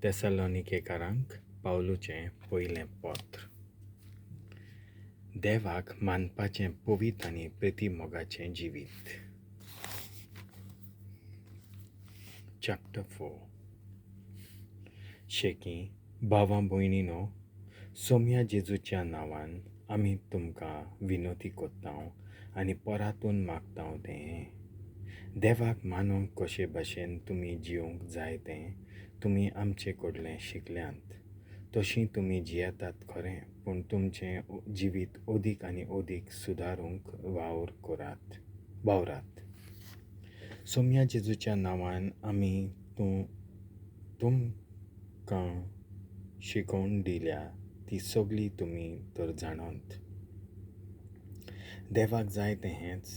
तेसलोनिकेकारांक पावलूचें पयलें पत्र. देवाक मानपाचें पवित्र आनी प्रितीमोगाचें जिवीत. चॅप्टर 4. शेकी भावा भयणीनो, सोम्या जेजूच्या नांवान आमी तुमकां विनोती कोत्तांव आनी परातून मागतांव तें देवाक मानूंक कशे भशेन तुमी जिवंक जाय तें तुमी आमचे कडलें शिकल्यांत. तशीं तुमी जियेतात खरें, पूण तुमचें जिवीत अदीक आनी अदीक सुदारूंक वावरात. सोम्या जेजूच्या नांवान आमी तुमकां शिकोवन दिल्या ती सगळी तुमी तर जाणत. देवाक जाय तें हेंच,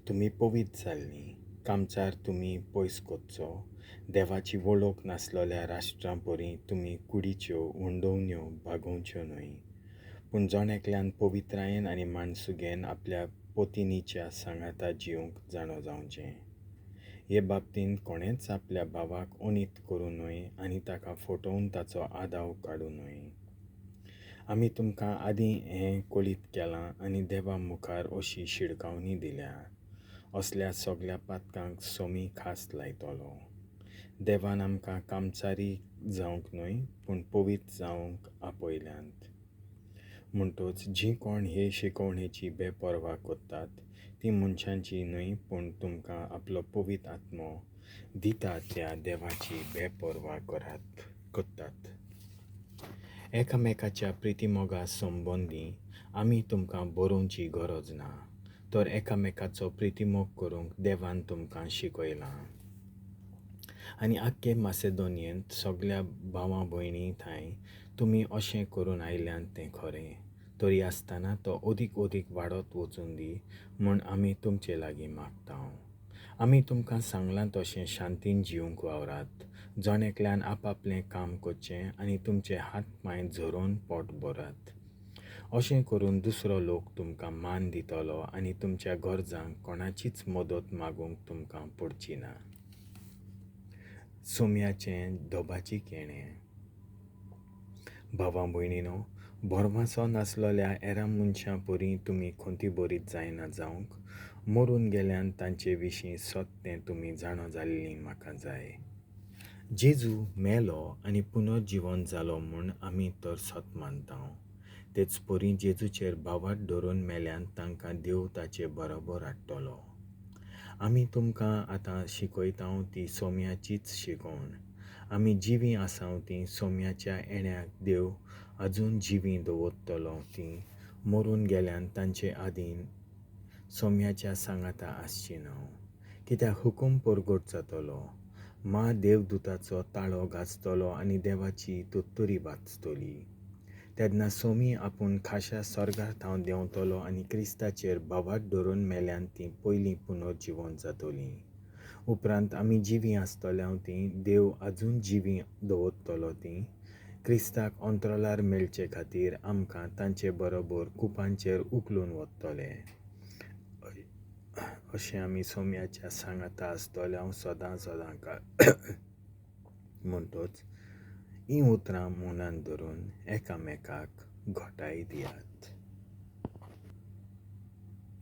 तुमी पवित्र जाल्लीं, कामचार तुमी पयस करचो. देवाची वळख नासलेल्या राष्ट्रां परी तुमी कुडीच्यो उंडोवण्यो भागोवच्यो न्हय, पूण जण एकल्यान पवित्रायेन आनी माणसुगेन आपल्या पतिनीच्या सांगाता जिवंक जाणो जावचें. हे बाबतींत कोणेंच आपल्या भावाक अनीत करूं न्हय आनी ताका फटोवन ताचो आदाव काडूं न्हय. आमी तुमकां आदीं हें कळीत केलां आनी देवा मुखार अशी शिडकावणी दिल्या. असल्या सगल्या पातकांक सोमी खास लायतलो. देवान आमकां कामचारी जावंक न्हय, पूण पवित्र जावंक आपयल्यांत. म्हणटच जीं कोण हे शिकोवणेची बेपर्वा करतात ती मनशांची न्हय, पूण तुमकां आपलो पवित्र आत्मो दिता त्या देवाची बेपर्वा करतात. एकामेकाच्या प्रितीमोगा संबंदी आमी तुमकां बरोवची गरज ना, तर एकामेकाचो प्रितीमोग करूंक देवान तुमकां शिकयलां. आनी आख्खे मासेदोनियेंत सगल्या भावा भयणी थंय तुमी अशें करून आयल्यांत तें खरें, तरी आसतना तो अदीक अदीक वाडत वचून दी म्हूण आमी तुमचे लागीं मागता. आमी तुमकां सांगलां तशें शांतीन जिवंक वावरात. जण एकल्यान आपापलें काम करचें आनी तुमचे हात पांय झरोवन पोट भरात. अशें करून दुसरो लोक तुमकां मान दितलो आनी तुमच्या गरजांक कोणाचीच मदत मागूंक तुमकां पडची ना. सोम्याचें दोबाची केणें. भावा भयणीनो, भरवासो नासलेल्या एरा मनशां परी तुमी खंती बरीत जायना जावंक मरून गेल्यान तांचे विशीं सत तें तुमी जाणो जाल्लीं म्हाका जाय. जेजू मेलो आनी पुनर्जिवन जालो म्हूण आमी तर सत मानता. तेच परी जेजूचेर भावार्थ धरून मेल्यान तांकां देव ताचे बरोबर हाडटलो. आमी तुमकां आतां शिकयता ती सोम्याचीच शिकोवण. आमी जिवीं आसाव तीं सोम्याच्या येण्याक देव अजून जिवीं दवरतलो. तीं मरून गेल्यान तांचे आदीं सोम्याच्या सांगाता आसची ना, कित्याक हुकूम परगट जातलो. मा देवदूताचो ताळो गाजतलो आनी देवाची तुत्तुरी वाजतली. तेन्ना सोमी आपूण खाशा स्वर्गार थावन देंवतलो आनी क्रिस्ताचेर भावार्थ धरून मेल्यान तीं पयलीं पुनर्जिवन जातलीं. उपरांत आमी जिवीं आसतल्या तीं देव अजून जिवीं दवरतलो. तीं क्रिस्ताक अंतराळार मेळचे खातीर आमकां तांचे बरोबर कुपांचेर उखलून वतले. अशें आमी सोम्याच्या सांगाता आसतल्या सदां सदां काळ. म्हणटच हीं उतरां मनांत धरून एकामेकाक घटाय दियात.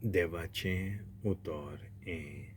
देवाचें उतर हें.